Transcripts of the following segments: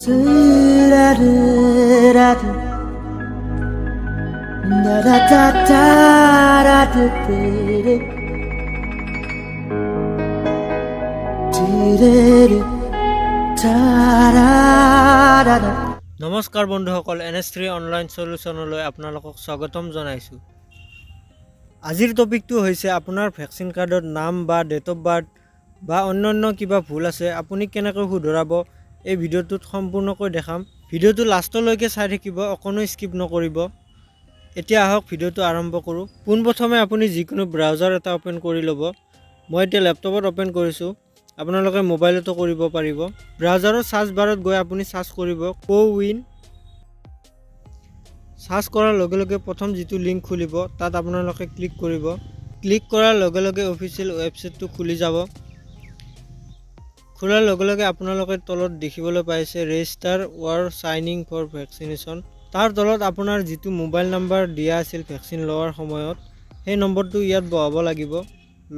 নমস্কাৰ বন্ধুসকল, NS3 online চলিউশ্যনলৈ আপোনালোকক স্বাগতম জনাইছোঁ। আজিৰ টপিকটো হৈছে আপোনাৰ ভেকচিন কাৰ্ডত নাম বা ডেট অফ বাৰ্থ বা অন্যান্য কিবা ভুল আছে, আপুনি কেনেকৈ শুধৰাব, এই ভিডিঅ'টোত সম্পূৰ্ণকৈ দেখাম। ভিডিঅ'টো লাষ্টলৈকে চাই থাকিব, অকণো স্কিপ নকৰিব। এতিয়া আহক, ভিডিঅ'টো আৰম্ভ কৰোঁ। পোনপ্ৰথমে আপুনি যিকোনো ব্ৰাউজাৰ এটা অ'পেন কৰি ল'ব। মই এতিয়া লেপটপত অ'পেন কৰিছোঁ, আপোনালোকে মোবাইলতো কৰিব পাৰিব। ব্ৰাউজাৰৰ চাৰ্চ বাৰত গৈ আপুনি চাৰ্চ কৰিব কোউইন। চাৰ্চ কৰাৰ লগে লগে প্ৰথম যিটো লিংক খুলিব, তাত আপোনালোকে ক্লিক কৰিব। ক্লিক কৰাৰ লগে লগে অফিচিয়েল ৱেবছাইটটো খুলি যাব। খোলাৰ লগে লগে আপোনালোকে তলত দেখিবলৈ পাইছে "Register or signing for vaccination"। তাৰ তলত আপোনাৰ যিটো মোবাইল নাম্বাৰ দিয়া আছিল ভেকচিন লোৱাৰ সময়ত, সেই নম্বৰটো ইয়াত বহাব লাগিব।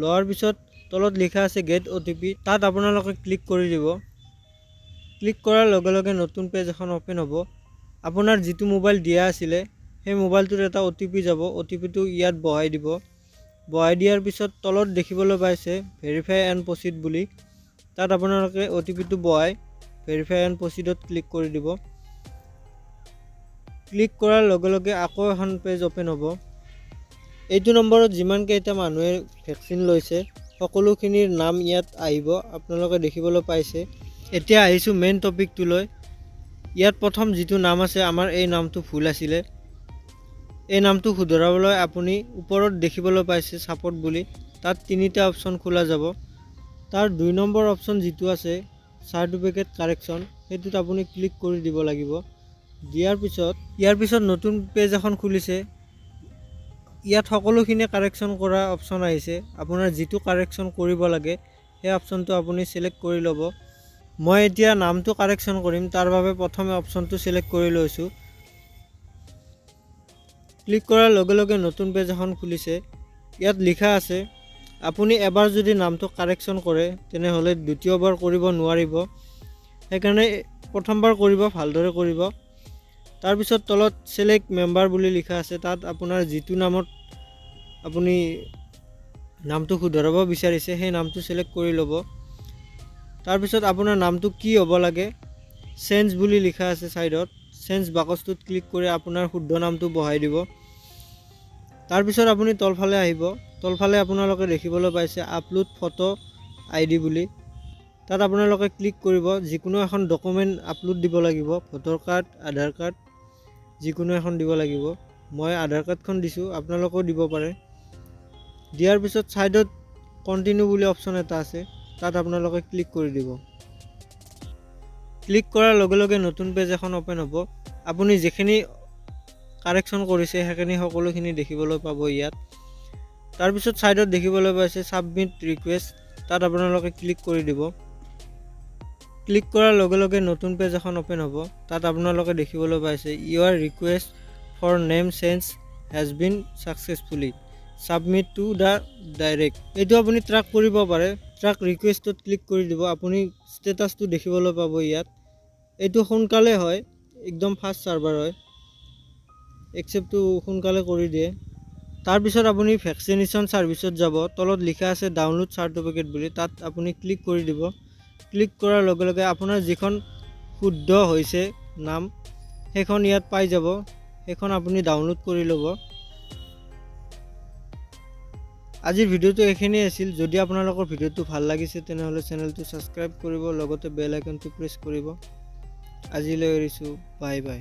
লোৱাৰ পিছত তলত লিখা আছে গেট অ'টিপি, তাত আপোনালোকে ক্লিক কৰি দিব। ক্লিক কৰাৰ লগে লগে নতুন পেজ এখন অ'পেন হ'ব। আপোনাৰ যিটো মোবাইল দিয়া আছিলে, সেই মোবাইলটোত এটা অ'টিপি যাব। অ'টিপিটো ইয়াত বহাই দিব। বহাই দিয়াৰ পিছত তলত দেখিবলৈ পাইছে ভেৰিফাই এণ্ড প্ৰচিড বুলি, তাত আপোনালোকে অ'টিপিটো বহাই ভেৰিফাই এণ্ড প্ৰচিডত ক্লিক কৰি দিব। ক্লিক কৰাৰ লগে লগে আকৌ এখন পেজ অ'পেন হ'ব। এইটো নম্বৰত যিমানকেইটা মানুহে ভেকচিন লৈছে, সকলোখিনিৰ নাম ইয়াত আহিব, আপোনালোকে দেখিবলৈ পাইছে। এতিয়া আহিছোঁ মেইন টপিকটোলৈ। ইয়াত প্ৰথম যিটো নাম আছে আমাৰ, এই নামটো ভুল আছিলে। এই নামটো শুধৰাবলৈ আপুনি ওপৰত দেখিবলৈ পাইছে ছাপৰ্ট বুলি, তাত তিনিটা অপশ্যন খোলা যাব। তাৰ 2 নম্বৰ অপশ্যন যিটো আছে চাৰ্টিফিকেট কাৰেকশ্যন, সেইটোত আপুনি ক্লিক কৰি দিব লাগিব। দিয়াৰ পিছত ইয়াৰ পিছত নতুন পেজ এখন খুলিছে। ইয়াত সকলোখিনি কাৰেকশ্যন কৰা অপশ্যন আহিছে। আপোনাৰ যিটো কাৰেকশ্যন কৰিব লাগে, সেই অপশ্যনটো আপুনি চিলেক্ট কৰি ল'ব। মই এতিয়া নামটো কাৰেকশ্যন কৰিম, তাৰ বাবে প্ৰথমে অপশ্যনটো চিলেক্ট কৰি লৈছোঁ। ক্লিক কৰাৰ লগে লগে নতুন পেজ এখন খুলিছে। ইয়াত লিখা আছে, আপুনি এবাৰ যদি নামটো কাৰেকশ্যন কৰে, তেনেহ'লে দ্বিতীয়বাৰ কৰিব নোৱাৰিব। সেইকাৰণে প্ৰথমবাৰ কৰিব, ভালদৰে কৰিব। তাৰপিছত তলত চিলেক্ট মেম্বাৰ বুলি লিখা আছে, তাত আপোনাৰ যিটো নামত আপুনি নামটো শুধৰাব বিচাৰিছে, সেই নামটো চিলেক্ট কৰি ল'ব। তাৰপিছত আপোনাৰ নামটো কি হ'ব লাগে, চেঞ্জ বুলি লিখা আছে ছাইডত, চেঞ্জ বাকচটোত ক্লিক কৰি আপোনাৰ শুদ্ধ নামটো বহাই দিব। তাৰপিছত আপুনি তলফালে আহিব। তলফালে আপোনালোকে দেখিবলৈ পাইছে আপলোড ফটো আইডি বুলি, তাত আপোনালোকে ক্লিক কৰিব। যিকোনো এখন ডকুমেণ্ট আপলোড দিব লাগিব, ভোটাৰ কাৰ্ড, আধাৰ কাৰ্ড, যিকোনো এখন দিব লাগিব। মই আধাৰ কাৰ্ডখন দিছোঁ, আপোনালোকেও দিব পাৰে। দিয়াৰ পিছত ছাইডত কণ্টিনিউ বুলি অপশ্যন এটা আছে, তাত আপোনালোকে ক্লিক কৰি দিব। ক্লিক কৰাৰ লগে লগে নতুন পেজ এখন অ'পেন হ'ব। আপুনি যিখিনি কাৰেকশ্যন কৰিছে, সেইখিনি সকলোখিনি দেখিবলৈ পাব ইয়াত। তাৰপিছত ছাইডত দেখিবলৈ পাইছে ছাবমিট ৰিকুৱেষ্ট, তাত আপোনালোকে ক্লিক কৰি দিব। ক্লিক কৰাৰ লগে লগে নতুন পেজ এখন অ'পেন হ'ব। তাত আপোনালোকে দেখিবলৈ পাইছে "Your request for name change has been successfully submit to the direct"। এইটো আপুনি ট্ৰেক কৰিব পাৰে। ট্ৰেক ৰিকুৱেষ্টত ক্লিক কৰি দিব, আপুনি ষ্টেটাছটো দেখিবলৈ পাব ইয়াত। এইটো সোনকালে হয়, একদম ফাষ্ট ছাৰ্ভাৰ হয়, একচেপ্টটো সোনকালে কৰি দিয়ে। তাৰপিছত আপুনি ভেকচিনেশ্যন ছাৰ্ভিচত যাব। তলত লিখা আছে ডাউনলোড চাৰ্টিফিকেট বুলি, তাত আপুনি ক্লিক কৰি দিব। ক্লিক কৰাৰ লগে লগে আপোনাৰ যিখন শুদ্ধ হৈছে নাম, সেইখন ইয়াত পাই যাব। সেইখন আপুনি ডাউনলোড কৰি ল'ব। আজিৰ ভিডিঅ'টো এইখিনিয়ে আছিল। যদি আপোনালোকৰ ভিডিঅ'টো ভাল লাগিছে, তেনেহ'লে চেনেলটো ছাবস্ক্ৰাইব কৰিব, লগতে বেল আইকনটো প্ৰেছ কৰিব। আজিলৈ এৰিছোঁ, বাই বাই।